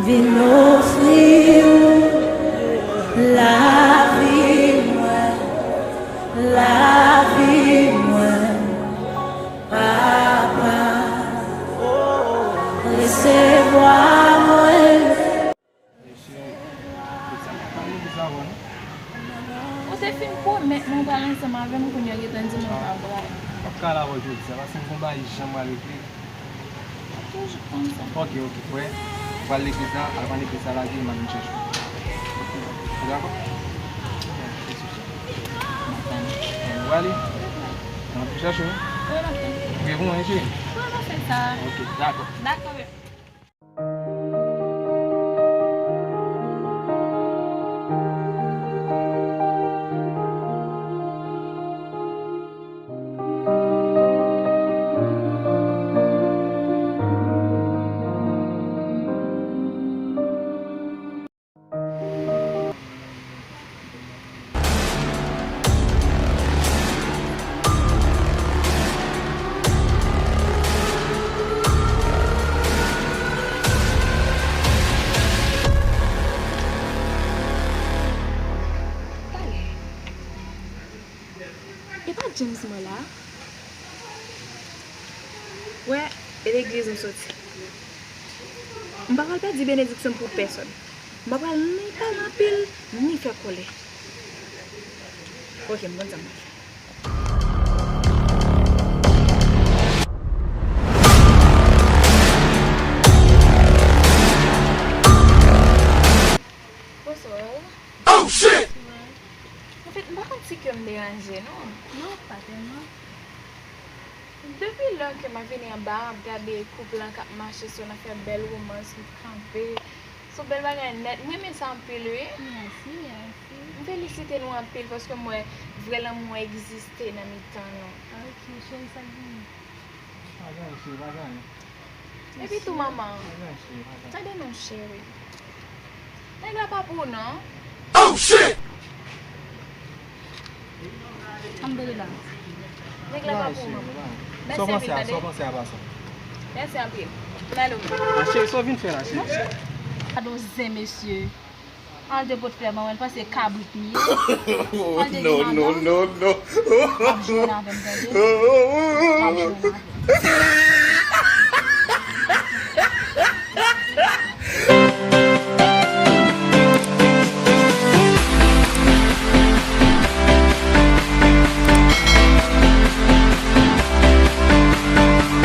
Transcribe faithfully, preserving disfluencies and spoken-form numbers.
Vin ofri w lavi mwen, lavi mwen, Papa, resevwa mwen. Mesye, tout sa pa pale de sa, non? Ou te fin pwomèt mwen w pral ansanm avè m, kounye a w gentan di mwen w pa pral. M ap ka la avè w jodi a, paske m gon bagay jan m pral regle. Toujou konsa. Ok, ok, frè. Ou pral legliz la, avan legliz la lage, m ap vin chèche w. Ou dakò? Ou prale? N ap vin chèche w. Ou gen pou mwen, cheri? Ok, dakò. Dakò. Talè. E pa James mwen la? Wè, e legliz m soti. M pa pral pèdi benediksyon m pou pèsòn. M pa pral ni pale anpil, ni fè kòlè. Ok, m konn sa m ap fè. Bonswa. Oh shit! Anfèt, m pa konn si ke m deranje, non. Non, pa tèlman. Depi lè ke m ap vini anba, m ap gade koup lan k ap mache, so n ap fè bèl womans, nou kanpe. Se yon bèl bagay nèt. M renmen sa anpil, wi. Mèsi, mèsi. M felisite nou anpil paske m wè vrè lanmou egziste nan mitan nou. Ok, cheri, sa k gen? Pa gen anyen, cheri, pa gen anyen. Epi tou, manman. Pa gen anyen, cheri, pa gen anyen. Tande non, cheri. Nèg la pa pou ou, non. Oh shit! Alhamdulillah. Nèg la pa pou ou, manman. Mèsi anpil, tande. Sa w panse a pa sa? Mèsi anpil. M ale, manman. Ah, cheri, sa w vin fè la, cheri? Gad on zen, mesye. Al de pot flè ban mwen, l panse kabrit li ye. Al de non, non, non, non. Ap jwenn avè m, tande. Ap jwenn avè m.